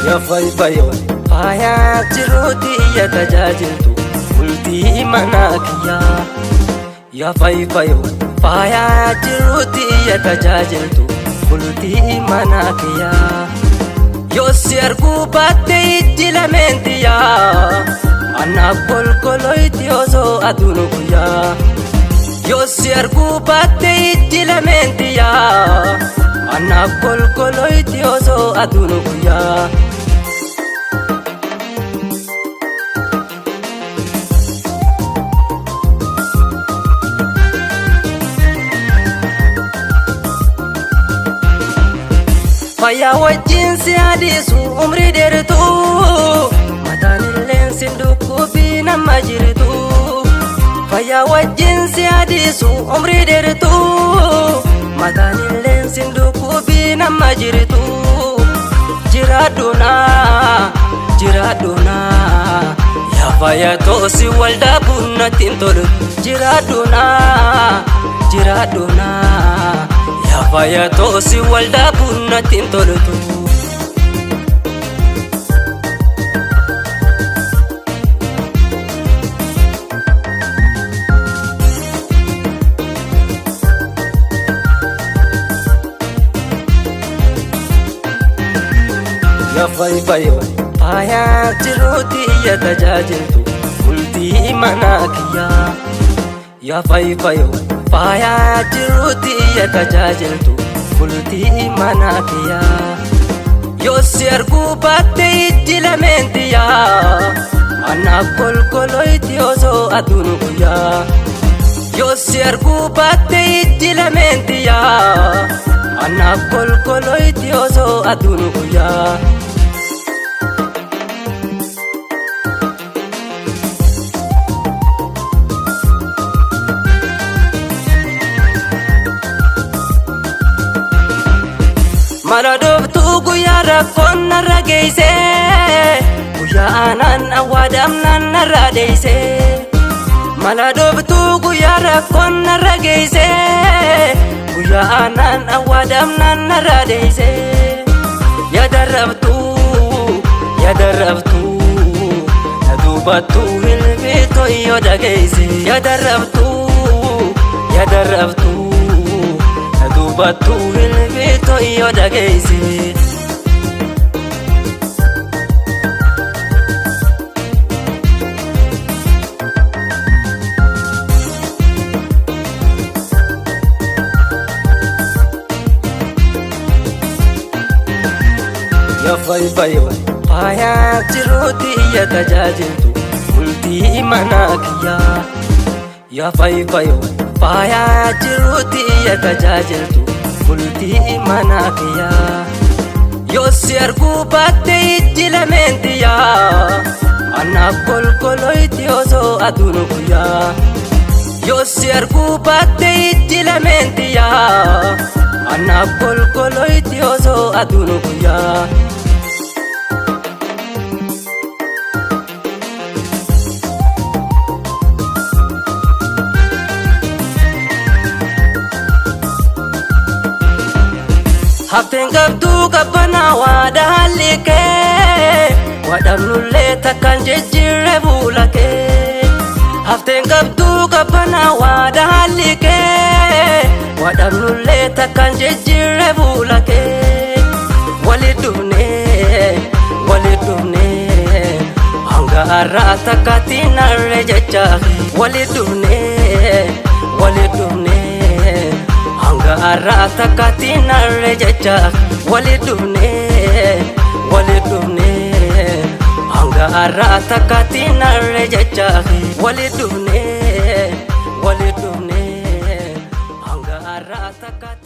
Yaa fayyo faayaa jiruuti iyya tajaajiltu bultii manaa kiyyaa. Yaa fayyo faayaa jiruuti iyya tajaajiltu bultii manaa kiyyaa. Yoo si arguu baatte ijji lameen xiyyaa anaaf golgoloyti osoo aduun guyyaa. Yoo si arguu baatte ijji lameen xiyyaa anaaf golgoloyti osoo aduun guyyaa. Fayyaa wajjin si adiisu umrii dheertuu mataan illeen si dhukkubbii nama jirtu. Fayyaa wajjin si adiisu umrii dheertuu mataan illeen si dhukkubbii nama jirtu. Jiraadhunaa jiraadhunaa yaa fayyaa toosi waldaa bunnatti hin tolu. Jiraadhunaa jiraadhunaa yaa fayyaa toosi waldaa bunnatti hin tolutu. Yaa fayyo faayaa jiruuti iyya tajaajiltu bultii manaa kiyyaa. Yaa fayyo faayaa jiruuti iyya tajaajiltu bultii manaa kiyyaa. Yoo si arguu baatte ijji lameen xiyyaa anaaf golgoloyti osoo aduun guyyaa. Yoo si arguu baatte ijji lameen xiyyaa anaaf golgoloyti osoo aduun guyyaa. Mala dhooftuu guyyaa rakkoon narra geesse guyyaa aanaan awwaadamnaan narra deesse. Mala dhooftuu guyyaa rakkoon narra geesse guyyaa aanaan awwaadamnaan narra deesse. Yadarrabtuu yadarrabtuu na duubattuu hilbiitoo yoo dhageesse. Yadarrabtuu yadarrabtuu na duubattuu hilbiitoo yoo dhageesse. Yaa fayyo faayaa jiruuti iyya tajaajiltu bultii manaa kiyyaa. Yaa fayyo faayaa jiruuti iyya tajaajiltu bultii manaa kiyyaa. Yoo si arguu baatte ijji lameen xiyyaa anaaf golgoloyti osoo aduun guyyaa. Yoo si arguu baatte ijji lameen xiyyaa anaaf golgoloyti osoo aduun guyyaa. Hafteen qabduu qabbanaa waada haalli kee wadhamnullee takkaan jijjiirre fuula kee. Hafteen qabduu qabbanaa waada haalli kee wadhamnullee takkaan jijjiirre fuula kee. Wali dhufnee wali dhufnee hanga har'aa takkaatti narre jecha wali dhufnee wali dhufnee hanga har'aa takkaatti narre jecha wali dhufnee wali dhufnee hanga har'aa takkaatti narre jecha wali dhufnee wali dhufnee hanga har'aa takkaatti.